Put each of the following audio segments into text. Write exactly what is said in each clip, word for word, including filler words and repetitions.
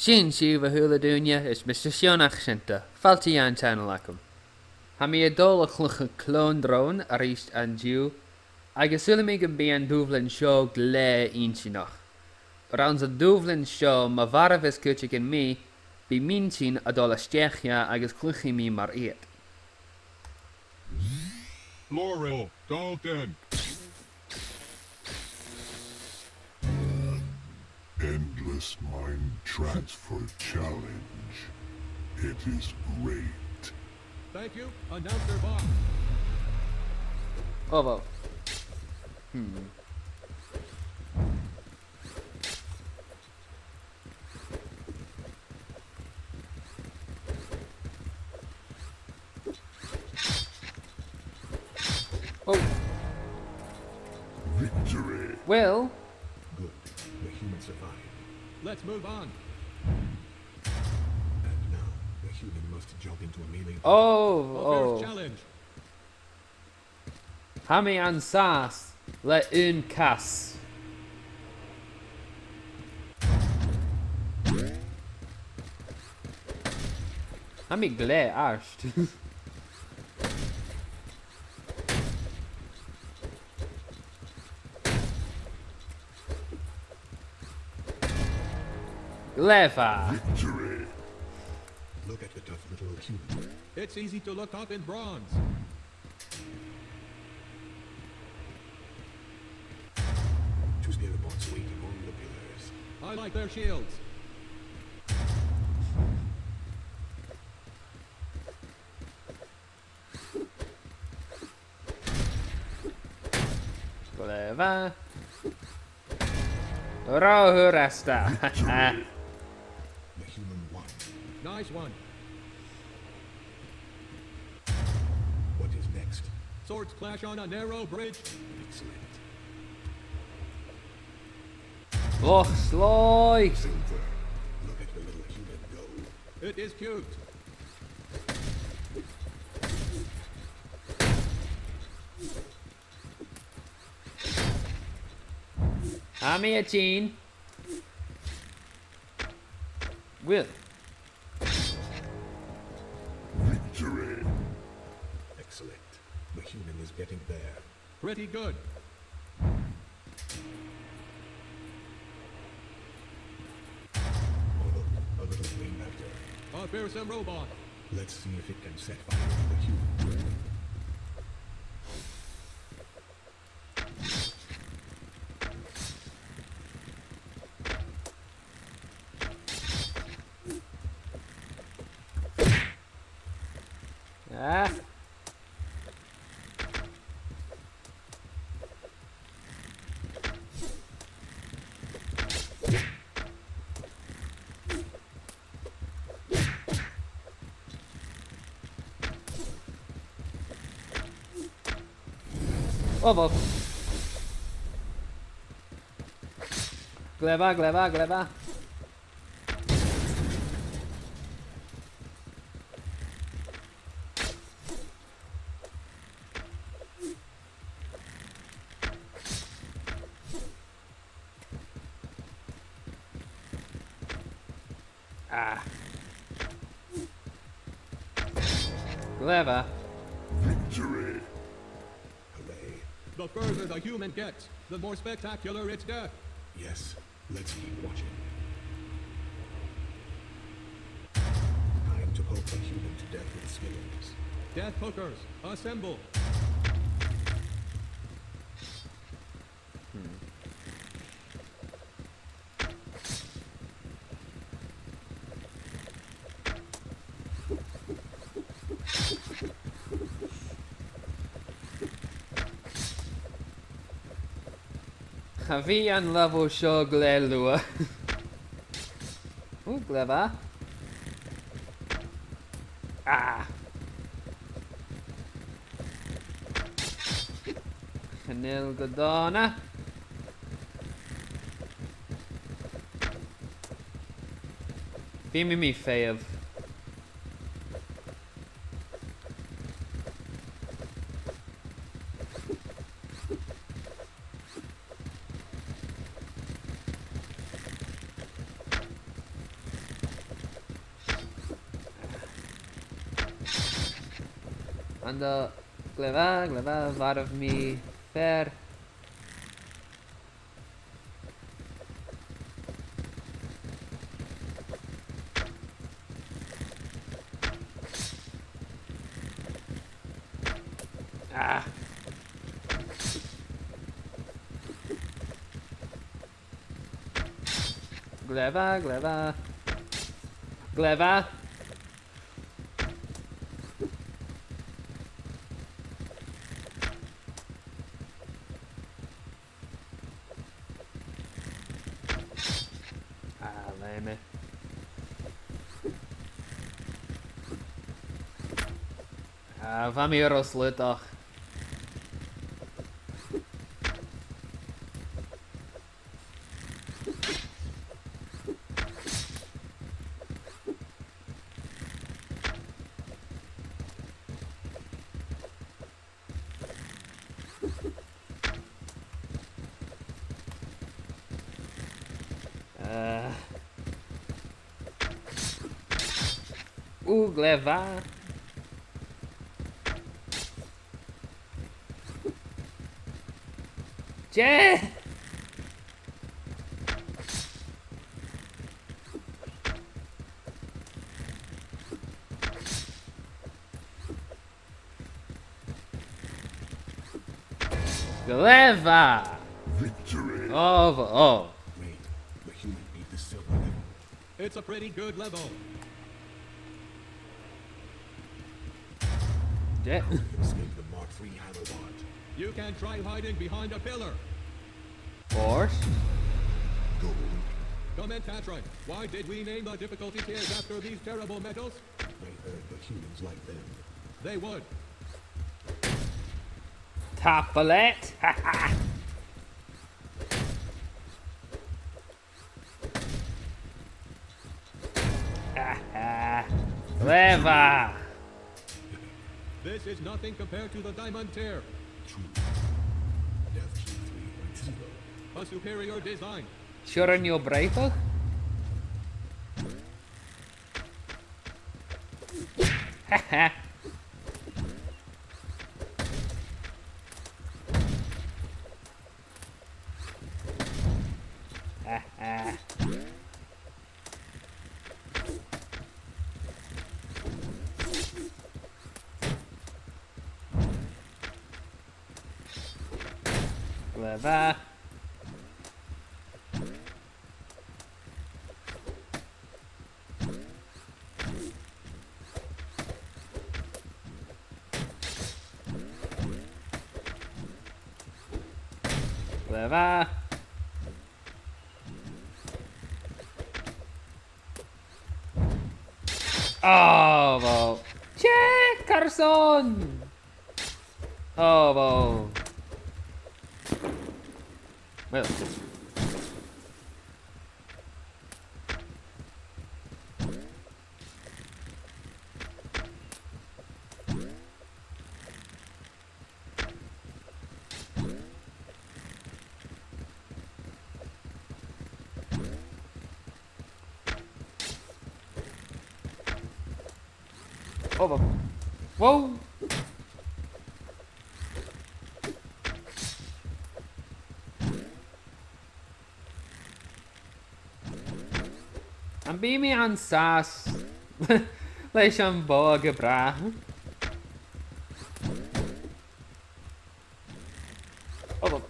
Sin sibh, a h-uile duine, is mise Seonach Seanta. Fàilte dhan channel agam. Tha mi a' dol a chluich Clone Drone a-rithist an-diugh, agus saoilidh mi gum bi an dùbhlan seo glè inntinneach. Anns an dùbhlan seo, ma mharbhas cuideigin mi, bidh m' inntinn a' dol a-steach dha agus cluichidh mi mar iad. Laurel Dalton. Endless Mind Transfer Challenge. It is great. Thank you, Announcer Box. Oh, wow. Hmm. Oh. Victory. Well. Good. The human survived. Let's move on. And now, the human must jump into a melee. Oh, oh. Challenge. Tha mi an sàs le aon chas. Tha mi glè àrd. Glè mhath. Victory. Look at the tough little human. It's easy to look up in bronze. Two spirit bots waiting on the pillars. I like their shields. Glè mhath. Ro fhurasta. Victory. The human won. Nice one. What is next? Swords clash on a narrow bridge. Excellent. Och, slòigh. Silver. Look at the little human go. It is cute. Tha mi a' tighinn. Well. Victory. Excellent. The human is getting there. Pretty good. Oh, look, a little flame raptor. A fearsome robot. Let's see if it can set fire to the human. Ah. Oh, fuck. Glè mhath, glè mhath, glè mhath. Ah. Glè mhath. Victory. Hooray. The further the human gets, the more spectacular its death. Yes, let's keep watching. Time to poke a human to death with skillings. Death pokers, assemble. Hmm. Cha bhi an level seo glè luath. Ò, glè mhath. Ah. Chan eil gu dona. Feumaidh mi feitheamh. An do, glè mhath, glè mhath, mharbh mi fear. Ah. Glè mhath, glè mhath. Glè mhath. Ah, leum e. Ah, bha mi ro shlaodach. Eh. Ù, glè mhath. Dè? Glè mhath! Victory! Oh, oh. Wait, the human beat the silver level. It's a pretty good level. Dè? How do you escape the Mark three hammer wand? You can try hiding behind a pillar. Or? Gold. Comment, Patron. Why did we name the difficulty tiers after these terrible metals? They heard the humans like them. They would. Tapadh leat. Ha ha. Ha ha. Glè mhath. This is nothing compared to the diamond tier. True. Death Key three point zero. A superior design. Sure, an e brath? Ha ha. Ha ha. Glè mhath. Glè mhath. Oh, wow. Check, Carson! Oh, wow. Well. Oh, wow. Wow! Am bi mi an sàs leis a' bhogha gu bràth? Oh, wow.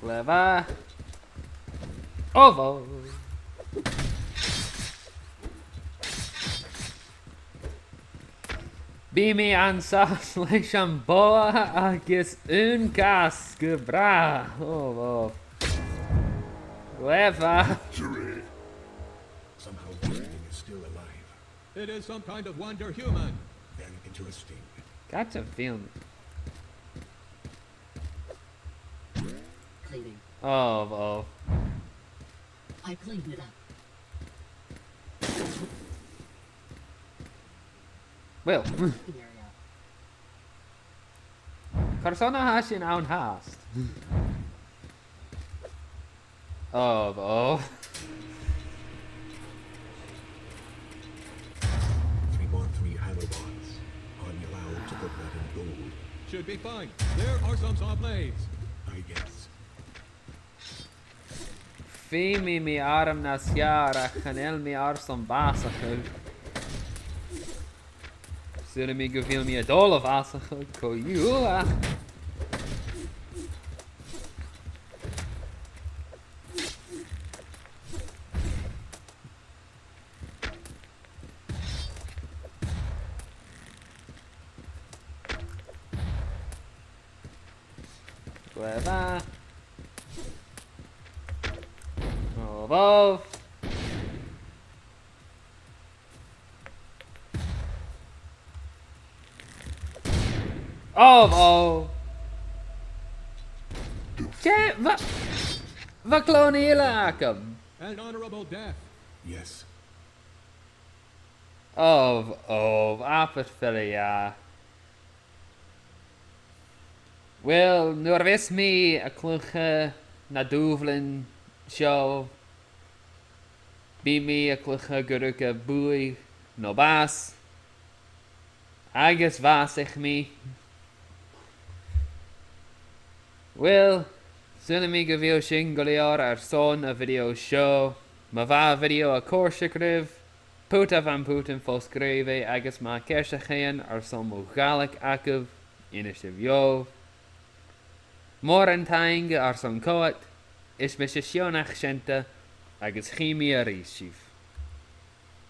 Glè mhath. Oh, wow. Bidh mi an sàs leis a' bhogha agus aon chas gu bràth. Ò, bhò. Glè mhath. Victory. Somehow this thing is still alive. It is some kind of wonder human. Very interesting. Gotcha film. Cleaning. Ò, bhò. I cleaned it up. Well. Carson a tha sinn ann fhathast? Ò, bhò. Three one three hammer bonds. Aren't allowed to put that in gold. Should be fine. There are some saw blades. I guess. Feumaidh mi arm nas fheàrr ach chan eil mi airson bàsachadh. Saoilidh mi gu bheil mi a' dol a bhàsachadh co-dhiù, ach Glè mhath. Ò, bhò. Ò, bhò. Dè, bha, bha clòimh eile agam. An honorable death. Yes. Ò, ò, abair fili, yeah. Well, nuair a bhios mi a' cluiche na dùbhlain seo, bidh mi a' cluiche gu ruige buaidh no bàs, agus bhàsaich mi. Well, saoilidh mi gu bheil sin gu leòr airson a' video seo. Ma bha a' video a' còrdadh ribh, put am putan fo-sgrìobhadh agus ma tha ceist agaibh airson mo Ghàidhlig agaibh, innis dhomh. Mòran taing airson coimhead, is mise Sionnach Seunta, agus chì mi a-rithist sibh.